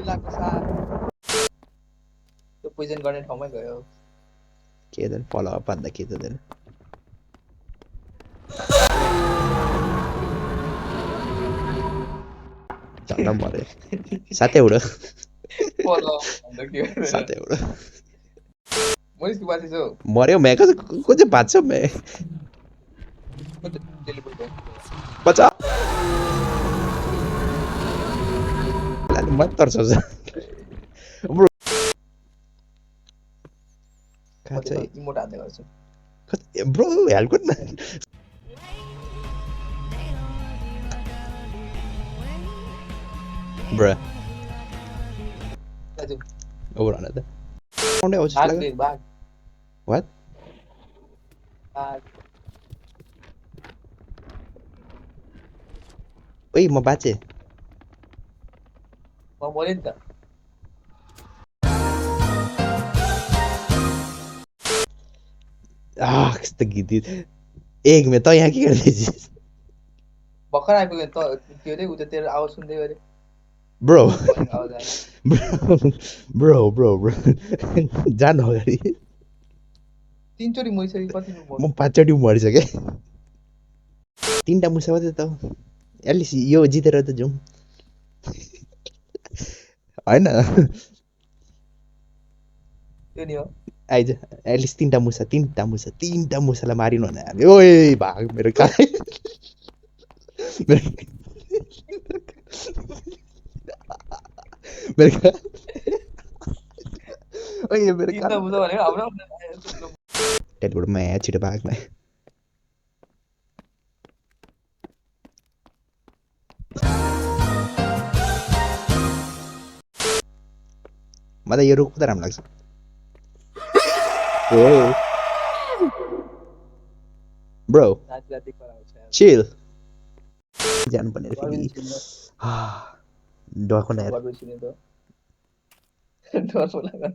लाग्छ सा त्यो पोइजन गर्ने ठाउँमै गयो के देन फलो अप भन्दा के त देन चल्न मरे साथै उडो फलो भन्दा के गर्नु साथै उडो मोइस के बासी छौ मर्यो मैं को चाहिँ बाँच्छ मैं टेलिपोर्ट भयो बचा लाने मत तर्छ ब्रो कहाँ चाहिँ इमोट हान्दै गर्छु ब्रो हेल्प गर्नु ब्रो दाजु over on it. Only was भाग just दे like भाग what? भाग Wait, म बाचे म मरे नि त कस्तो गीत एक में त यहाँ के गर्दैछिस् भर्खर आइपुग्यो त त्यो रे उता तेरो आवाज सुन्दै गरे ब्रो आवाज ब्रो आयो जान अगाडि तीनचोटि मरिसक्यो कति म पाँचचोटि मरिसकेँ तीनटा मुसा मात्रै त एटलिस्ट यो जितेर त जाउँ होइन त्यो नि हो आइज एटलिस्ट तीनटा मुसालाई मारिनु भने हामी ओए भाग मेरो काले मेरो ओए मेरो तीनटा मुसा भनेको हाम्रो टेलिपोर्ट में छिटो भाग में मलाई यो रुख त राम्रो लाग्छ ए ब्रो राति राति कराउँछ चिल जानु पर्ने फेरि डको न यार गर्नु सुने त डर पो लाग्यो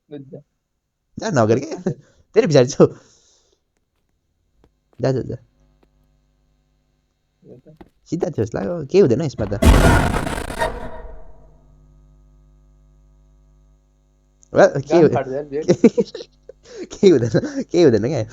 बुझ्छ जा नगर के तेरो पछाडि छौ जा जा जा सिधा थियो जस्तो लाग्यो केही हुँदैन यसमा त केही हुँदैन क्या